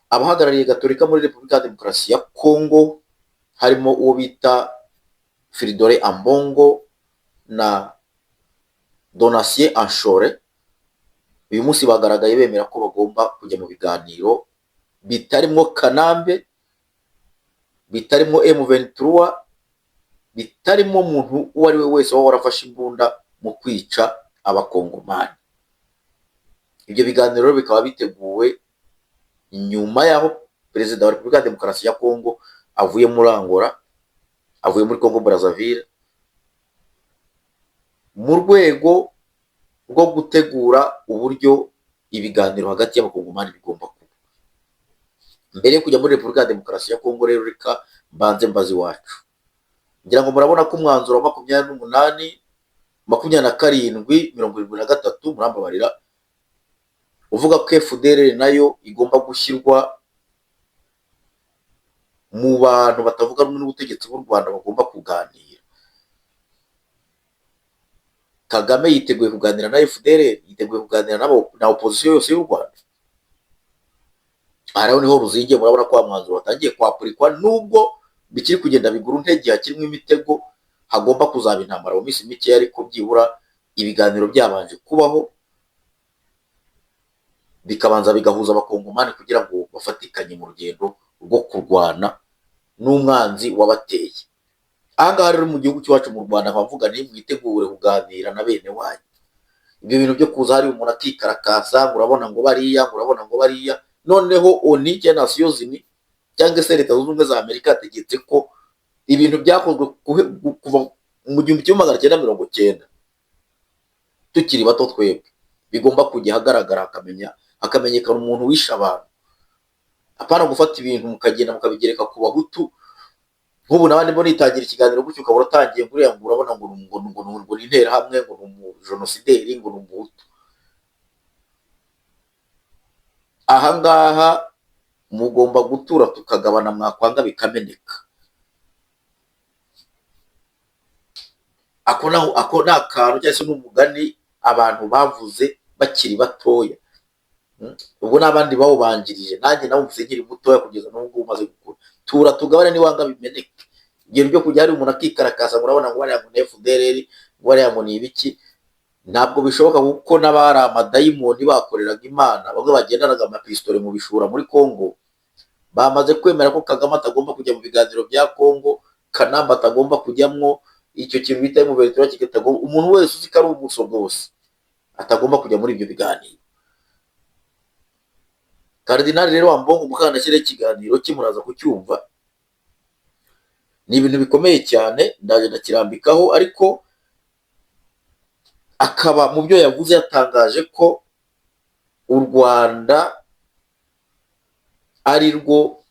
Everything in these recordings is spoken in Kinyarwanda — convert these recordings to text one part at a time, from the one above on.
Abahagarariye Gatolika muri Repubulika ya Demokarasi ya Kongo, harimo uwo bita Fridolin Ambongo na Donatien Anshore, uyu munsi bagaragaye bemera ko bagomba kujya mu biganiro bitarimo Kanambe, bitarimo M23, bitarimo umuntu uwo ari we wese waba warafashe imbunda mu kwica Abakongomani. Ibyo biganiro rero bikaba biteguwe nyuma y'aho Perezida wa Repubulika ya Demokarasi ya Kongo avuye muri Angola, avuye muri Congo Brazzaville, mu rwego rwo gutegura uburyo ibiganiro hagati y'Abakongomani bigomba kuba. Mbere yo kujya muri Repubulika ya Demokarasi ya Kongo rero, reka mbanze mbaze iwacu. Ngira ngo murabona ko umwanzuro wa 28 27 73, murambabarira, uvuga ko FDLR nayo igomba gushyirwa mu bantu batavuga rumwe n'ubutegetsi bw'u Rwanda bagomba kuganira. Kagame yiteguye kuganira na FDLR, yiteguye kuganira nabo na opposition yose y'u Rwanda. Aha rero niho ruzingiye. Murabona ko wa mwanzuro watangiye kwapurikwa, nubwo bikiri kugenda bigura intege, hakirimo imitego, hagomba kuzaba intambara mu minsi mikeya, ariko byibura ibiganiro byabanje kubaho, bikabanza bigahuza Abakongomani kugira ngo bafatikanye mu rugendo rwo kurwana n'umwanzi wabateye. Aha ngaha rero mu gihugu cy'iwacu mu Rwanda, nkaba mvuga nti mwitegure kuganira na bene wanyu. Ibyo bintu byo kuza hari umuntu akikarakasa ngo urabona ngo bariya, ngo urabona ngo bariya, noneho ONU cyangwa Nations Unies cyangwa se Leta Zunze Ubumwe za Amerika yategetse ko ibintu byakozwe kuva mu 1990 tukiri bato twebwe bigomba kujya ahagaragara, hakamenyekana umuntu wishe abantu, apana gufata ibintu mukagenda mukabigereka ku Bahutu. Nk'ubu nawe ndimo nitangira ikiganiro gutyo, ukaba uratangiye ngo uriya ngo urabona ngo ni Interahamwe, ngo ni umujenosideri, ngo ni Umuhutu. Aha ngaha mugomba gutura tukagabana, mwakwanga bikameneka. Ako naho ako ni akantu cyangwa se n'umugani abantu bavuze bakiri batoya. Ubwo n'abandi bawubanjirije, nanjye nawumvise nkiri mutoya kugeza n'ubu ngubu umaze gukura. Tura tugabane, niwanga bimeneke. Ibintu byo kujya hari umuntu akikarakasa ngo urabona ngo bariya ngo ni FDLR, ngo bariya ngo ni ibiki, ntabwo bishoboka, kuko n'abari amadayimoni bakoreraga Imana, bamwe bagendanaga amapisitole mu bishura muri Congo, bamaze kwemera ko Kagame atagomba kujya mu biganiro bya Congo, Kanamba atagomba kujyamwo, icyo kintu bita M23 kitagomba, umuntu wese uzi ko ari umusogosi atagomba kujya muri ibyo biganiro. Karidinali rero Ambongo, mukandashyiraho ikiganiro cye, muraza kucyumva, ni ibintu bikomeye cyane, ndaje ndakirambikaho. Ariko akaba mu byo yavuze yatangaje ko u Rwanda ari rwo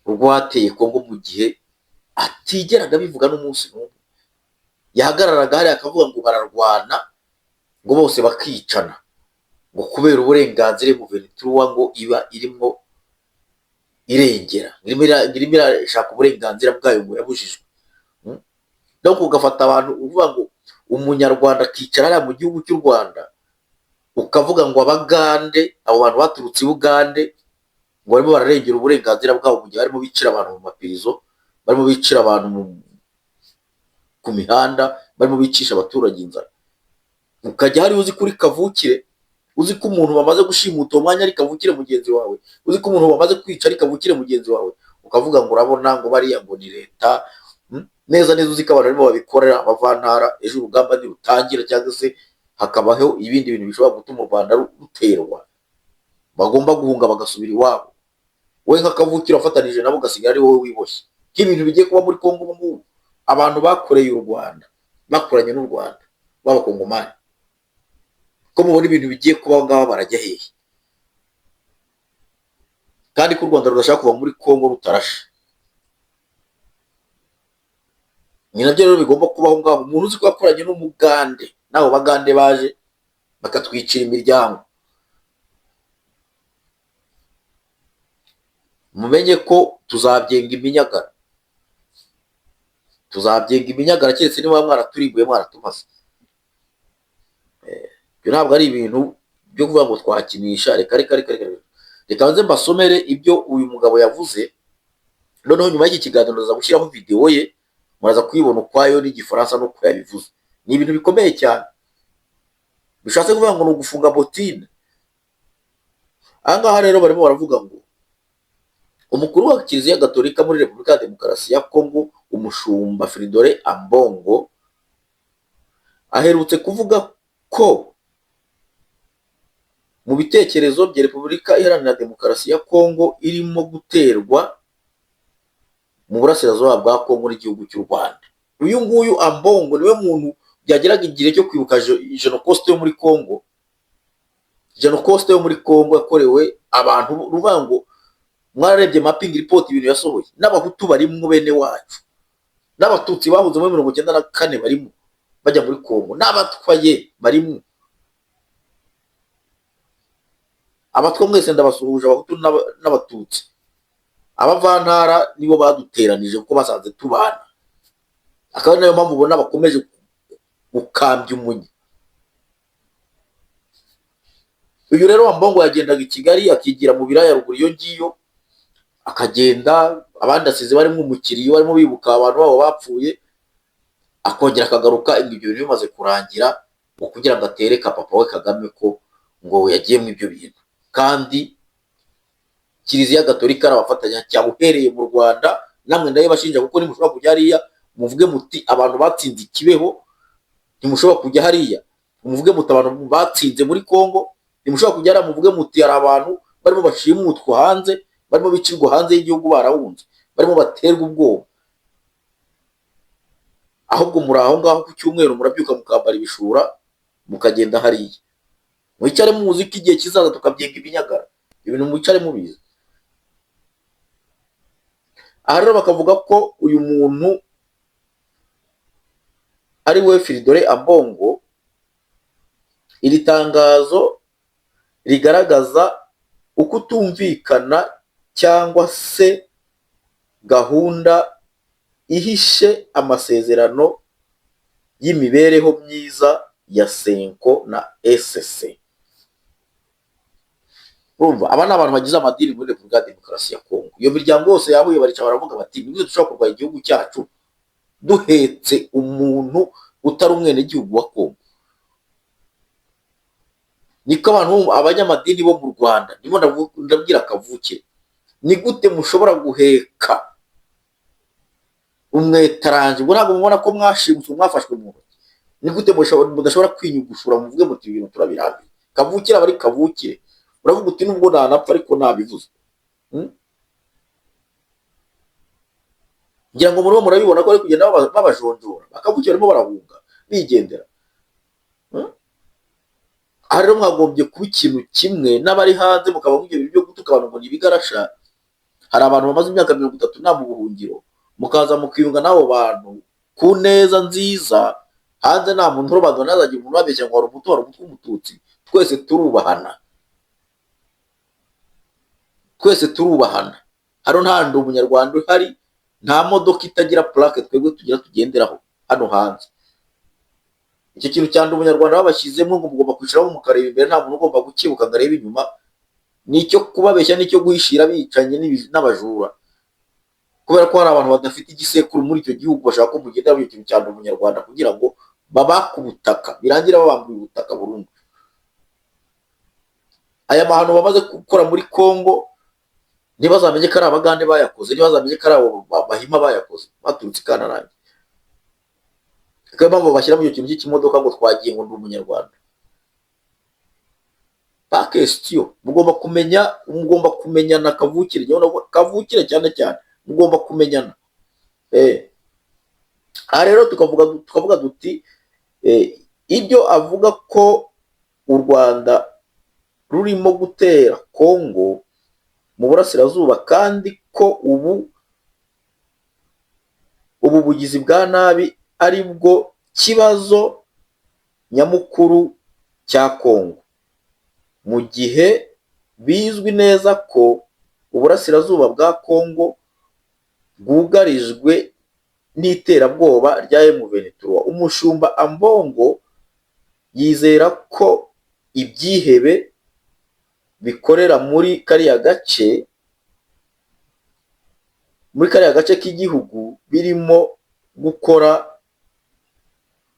rwateye Kongo, mu gihe atigeraga abivuga n'umunsi n'umwe. Yahagararaga hariya akavuga ngo bararwana, ngo bose bakicana, ngo kubera uburenganzira M23 ngo iba irimo irengera, irimo irashaka uburenganzira bwayo ngo yabujijwe. Donc ugafata abantu uvuga ngo Umunyarwanda akicara hariya mu gihugu cy'u Rwanda, ukavuga ngo Abagande, abo bantu baturutse i Bugande, ngo barimo bararengera uburenganzira bwabo, mu gihe barimo bicira abantu mu mapirizo, barimo bicira abantu ku mihanda, barimo bicisha abaturage inzara. Ukajya hariya uzi kuri kavukire, uzi ko umuntu bamaze gushimuta uwo mwanya ari kavukire mugenzi wawe, uzi ko umuntu bamaze kwica ari kavukire mugenzi wawe, ukavuga ngo urabona ngo bariya ngo ni leta. Neza neza uzi ko abantu barimo babikorera abavantara. Ejo urugamba nirutangira cyangwa se hakabaho ibindi bintu bishobora gutuma u Rwanda ruterwa, bagomba guhunga bagasubira iwabo, wowe nk'akavukire wafatanije nabo ugasigara ari wowe wiboshye, nk'ibintu bigiye kuba muri Kongo ubu ngubu. Abantu bakoreye u Rwanda, bakoranye n'u Rwanda b'Abakongomani, ko mubona ibintu bigiye kuba aho ngaho, barajya hehe, kandi ko u Rwanda rudashaka kuva muri Kongo rutarashe? Ni nabyo rero bigomba kubaho ngaho. Umuntu uzi ko yakoranye n'Umugande, n'abo Bagande baje bakatwicira imiryango, mumenye ko tuzabyenga iminyagara, tuzabyenga iminyagara, keretse niba mwaraturimbuye mwaratumaze. Ibyo ntabwo ari ibintu byo kuvuga ngo twakinisha. Reka reka reka reka. Reka nze mbasomere ibyo uyu mugabo yavuze. Noneho nyuma y'iki kiganiro ndaza gushyiraho videwo ye, muraza kuyibona ukwayo n'Igifaransa n'uko yabivuze. Ni ibintu bikomeye cyane, bishatse kuvuga ngo ni ugufunga botine. Aha ngaha rero barimo baravuga ngo umukuru wa Kiliziya Gatolika muri Repubulika ya Demokarasi ya Kongo, umushumba Fridolin Ambongo, aherutse kuvuga ko mu bitekerezo bya Repubulika Iharanira Demokarasi ya Kongo irimo guterwa mu burasirazuba bwa Kongo n'igihugu cy'u Rwanda. Uyu nguyu Ambongo niwe muntu byageraga igihe cyo kwibuka Genocost yo muri Kongo. Genocost yo muri Kongo yakorewe abantu, ruvuga ngo mwararebye mapping report, ibintu yasohoye, n'Abahutu barimwo, bene wacu, n'Abatutsi bahuze muri 94 barimo bajya muri Kongo, n'Abatwaye barimo. Abatwa mwese ndabasuhuje, Abahutu n'Abatutsi. Abavantara nibo baduteranije kuko basanze tubana, akaba ari nayo mpamvu ubona bakomeje gukambya umunya. Uyu rero wa Mbongo yagendaga i Kigali, akigira mu biraya ruguru iyo ngiyo, akagenda abandi asize barimo umukiriya, barimo bibuka abantu babo bapfuye, akongera akagaruka ibyo bintu bimaze kurangira, ngo kugira ngo atereke papa we Kagame ko ngo yagiye mu ibyo bintu. Kandi Kiliziya Gatolika ari abafatanyacyaha uhereye mu Rwanda, namwe ndabibashinja, kuko ntimushobora kujya hariya muvuge muti abantu batsinze Ikibeho, ntimushobora kujya hariya muvuge muti abantu batsinze muri Kongo, ntimushobora kujya hariya muvuge muti hari abantu barimo bashimutwa hanze, barimo bicirwa hanze y'igihugu barahunze, barimo baterwa ubwoba. Ahubwo muri aho ngaho ku cyumweru murabyuka mukambara ibishura mukagenda hariya. Mwicare muzi ko igihe kizaza tukabyenga ibinyagara, ibintu mwicare mubizi. Aha rero bakavuga ko uyu muntu ari we Fridolin Ambongo. Iri tangazo rigaragaza ukutumvikana cyangwa se gahunda ihishe amasezerano y'imibereho myiza ya CENCO na ECC. Urumva aba ni abantu bagize amadini muri Repubulika ya Demokarasi ya Kongo. Iyo miryango yose yahuye, baricara baravuga bati: "Ni gute dushobora kurwanya igihugu cyacu duhetse umuntu utari umwenegihugu wa Kongo?" Niko abantu abanyamadini bo mu Rwanda, ndimo ndabwira kavukire, ni gute mushobora guheka umwetaranje? Ubwo ntabwo mubona ko mwashimuswe, mwafashwe mu ntoki? Ni gute mudashobora kwinyugushura muvuge muti: "Ibintu turabirambiye"? Kavukire aba ari kavukire, uravuga uti: "Nubwo nanapfa ariko nabivuze." Ngira ngo muribo murabibona ko bari kugenda babajonjora, bakavukire barimo barahunga bigendera. Aha rero mwagombye kuba ikintu kimwe n'abari hanze, mukaba mugira ibintu byo gutuka abantu ngo ni ibigarasha. Hari abantu bamaze imyaka 30 nta mu buhungiro, mukaza mukiyunga n'abo bantu ku neza nziza. Hanze nta muntu urobanura, ntazagire umuntu ubabeshya ngo hari umutu, hari umutwe w'Umututsi. Twese turubahana, twese turubahana. Hano nta ndi Umunyarwanda uhari, nta modoka itagira plaque twebwe tugira tugenderaho hano hanze. Icyo kintu cya ndi Umunyarwanda babashyizemo ngo mugomba kwicaraho mukareba imbere, nta muntu ugomba gukebuka ngo arebe inyuma, ni icyo kubabeshya, n'icyo guhishira abicanyi n'abajura, kubera ko hari abantu badafite igisekuru muri icyo gihugu bashaka ko mugendera muri icyo kintu cya ndi Umunyarwanda kugira ngo babake ubutaka, birangira babambuye ubutaka burundu. Aya mahano bamaze gukora muri Kongo, ntibazamenye ko ari Abagande bayakoze, ntibazamenye ko ari abo Bahima bayakoze baturutse i Kantarange. Niyo mpamvu bashyira muri icyo kintu cy'ikimodoka ngo twagiye, ngo ndi Umunyarwanda. Pas question. Mugomba kumenya, mugomba kumenyana kavukire, kavukire cyane cyane mugomba kumenyana. Aha rero tukavuga duti ibyo avuga ko u Rwanda rurimo gutera Kongo mu burasirazuba, kandi ko ubu bugizi bwa nabi ari bwo kibazo nyamukuru cya Kongo, mu gihe bizwi neza ko uburasirazuba bwa Kongo bwugarijwe n'iterabwoba rya M23. Umushumba Ambongo yizera ko ibyihebe bikorera muri kariya gace, muri kariya gace k'igihugu, birimo gukora,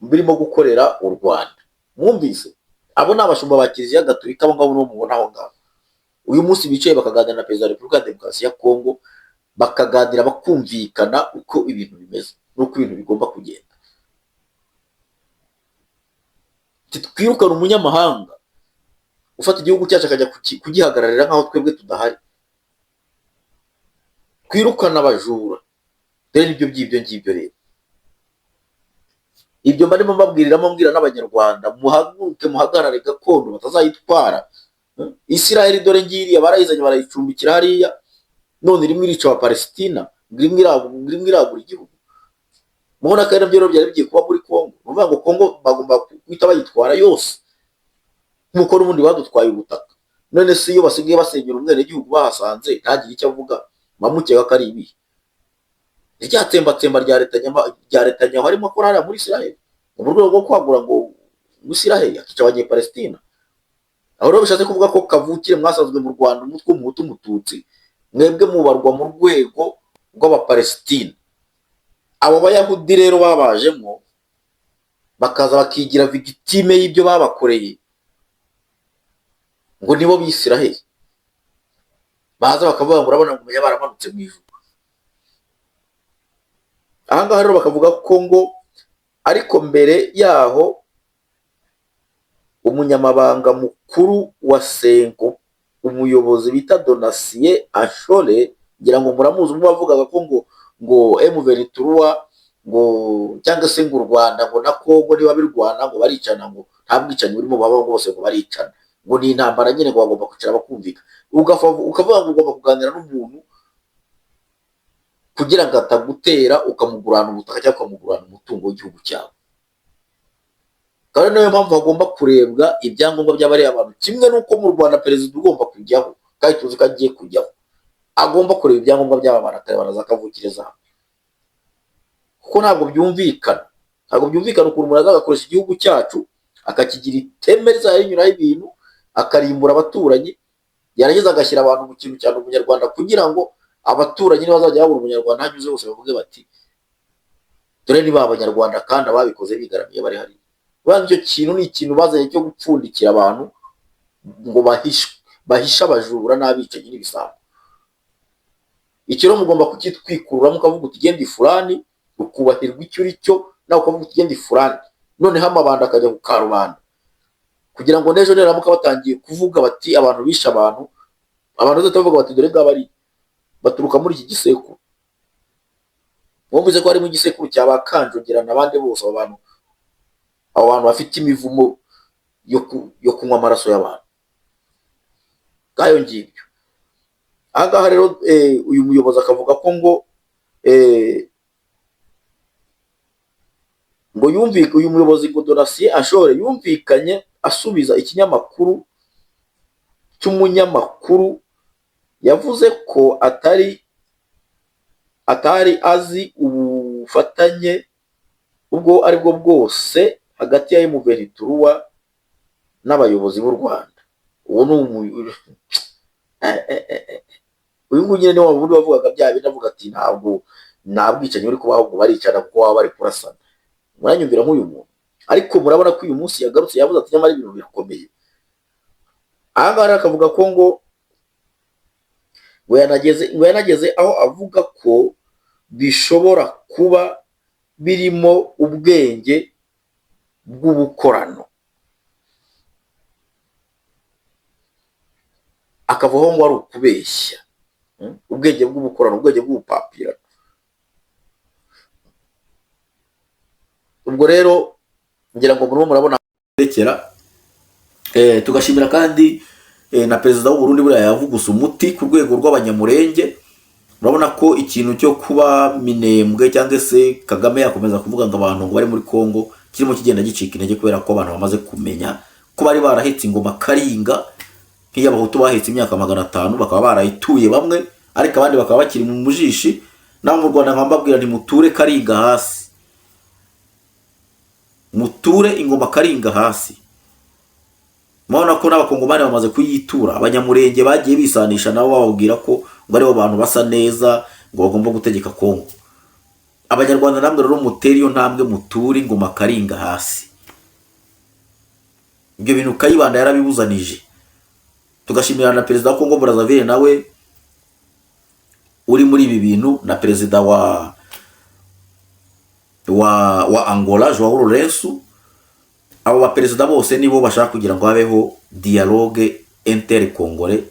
birimo gukorera u Rwanda. Mwumvise, abo ni abashumba ba Kiliziya Gatolika, abo ngabo nibo mubona aho ngaho uyu munsi bicaye bakaganira na Perezida wa Repubulika ya Demokarasi ya Kongo, bakaganira bakumvikana uko ibintu bimeze n'uko ibintu bigomba kugenda. Twirukane umunyamahanga ufata igihugu cyacu akajya kugihagararira nk'aho twebwe tudahari, twirukane abajura. Dore nibyo by'ibyo ngibyo rero, ibyo mbarimo mbabwiriramo, mbwira n'Abanyarwanda, muhaguruke muhagarare gakondo batazayitwara. Isiraheli dore ngiriya barayizanye barayicumbikira hariya, none irimo irica Abapalesitina, ngo irimo iragura igihugu. Mubona ko ari nabyo rero byari bigiye kuba muri Kongo. Ni ukuvuga ngo Kongo bagomba guhita bayitwara yose nk'uko n'ubundi badutwaye ubutaka. None se iyo basigaye basenyera umwenegihugu bahasanze ntagire icyo avuga, bamukeka ko ari ibihe? Rya tsembatsemba rya leta rya Netanyahu arimo akora hariya muri Isiraheli mu rwego rwo kwagura ngo Isiraheli akica Abanyepalesitina. Aho rero bishatse kuvuga ko kavukire mwasanzwe mu Rwanda umutwe w'Umuhutu, Umututsi, mwebwe mubarwa mu rwego rw'Abapalesitina. Abo Bayahudi rero babajemo bakaza bakigira victime y'ibyo babakoreye, ngo nibo Bisiraheli, baza bakavuga ngo urabona ngo umenya baramanutse mu ijuru. Aha ngaha rero bakavuga ko ngo ariko mbere yaho umunyamabanga mukuru wa CENCO, umuyobozi bita Donatien Ashore, ngira ngo muramuzi, umwe wavugaga ko ngo M23 ngo cyangwa se ngo u Rwanda ngo na Kongo niba birwana ngo baricana, ngo nta bwicanyi burimo baba bose ngo baricana, ngo ni intambara nyine, ngo bagomba kwicara bakumvika. Ukavuga ngo ugomba kuganira n'umuntu kugira ngo atagutera, ukamugurana ubutaka cyangwa ukamugurana umutungo w'igihugu cyawe. Kandi niyo mpamvu hagomba kurebwa ibyangombwa by'abariya bantu, kimwe n'uko mu Rwanda perezida ugomba kujyaho, kandi tuzi ko agiye kujyaho, agomba kureba ibyangombwa by'aba bantu, akareba na za kavukire zabo, kuko ntabwo byumvikana, ntabwo byumvikana ukuntu umuntu aza agakoresha igihugu cyacu akakigira iteme rizajya rinyuraho ibintu, akarimbura abaturanyi, yarangiza agashyira abantu mu kintu cyane Umunyarwanda, kugira ngo abaturanyi nibazajya babura Umunyarwanda hanyuze hose bavuge bati dore niba Abanyarwanda, kandi ababikoze bigaramiye bari hariya. Buriya icyo kintu ni ikintu bazanye cyo gupfundikira abantu ngo bahishe abajura n'abicanyi n'ibisambo. Icyo rero mugomba kukitwikururamo, ukavuga uti genda ifurani, ukubahirwa icyo uri cyo, nawe ukavuga uti genda ifurani, noneho amabanda akajya ku karubanda, kugira ngo n'ejo niramuka batangiye kuvuga bati abantu bishe abantu, abantu bazahita bavuga bati dore ngaba ari baturuka muri iki gisekuru. Mwumvise ko harimo igisekuru cya ba Kanjogera n'abandi bose, abo bantu bafite imivumo yo kunywa amaraso y'abantu ngayo ngibyo. Aha ngaha rero uyu muyobozi akavuga ko ngo yumvike uyu muyobozi ngo Donatien Ashore yumvikanye asubiza ikinyamakuru cy'umunyamakuru, yavuze ko atari azi ubufatanye ubwo aribwo bwose hagati ya M23 n'abayobozi b'u Rwanda. Uwo ni uyu nguyu nyine ni wa wundi wavugaga bya bindi, avuga ati ntabwo nta bwicanyi buri kubaho, ngo baricana kuko baba bari kurasana. Muranyumvira nk'uyu muntu, ariko murabona ko uyu munsi yagarutse yavuze ati nyamara ibintu birakomeye. Aha ngaha rero akavuga ko ngo yanageze aho avuga ko bishobora kuba birimo ubwenge bw'ubukorano, akavaho ngo ari ukubeshya. Ubwenge bw'ubukorano, ubwenge bw'ubupapirano. Ubwo rero ngira ngo murimo murabona rekera. Tugashimira kandi na perezida w'u Burundi, buriya yavuguse umuti ku rwego rw'Abanyamurenge. Murabona ko ikintu cyo kuba Minembwe cyangwa se Kagame yakomeza kuvuga ngo abantu ngo bari muri Kongo kirimo kigenda gicika intege, kubera ko abantu bamaze kumenya ko bari barahetse ingoma Karinga nk'iy'Abahutu bahetse imyaka 500, bakaba barayituye bamwe, ariko abandi bakaba bakiri mu mujishi. Naho mu Rwanda nkaba mbabwira nti muture Karinga hasi, muture ingoma Karinga hasi. Murabona ko n'Abakongomani bamaze kuyitura. Abanyamurenge bagiye bisanisha nabo, bababwira ko ngo aribo bantu basa neza, ngo bagomba gutegeka Kongo. Abanyarwanda namwe rero mutere iyo ntambwe, muture ingoma Karinga hasi. Ibyo bintu Kayibanda yarabibuzanije. Tugashimira na perezida wa Kongo Brazzaville nawe uri muri ibi bintu, na perezida wa Angola, João Lourenço. Abo baperezida bose nibo bashaka kugira ngo habeho dialogue intercongolais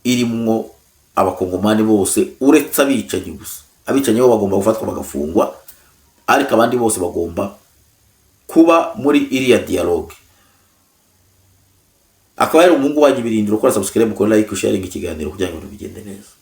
irimwo Abakongomani bose, uretse abicanyi gusa. Abicanyi bo bagomba gufatwa bagafungwa, ariko abandi bose bagomba kuba muri iriya dialogue. Akaba yari umuhungu wanyu Ibirindiro. Ukora subscribe, ukora like, sharing ikiganiro kugira ngo ibintu bigende neza.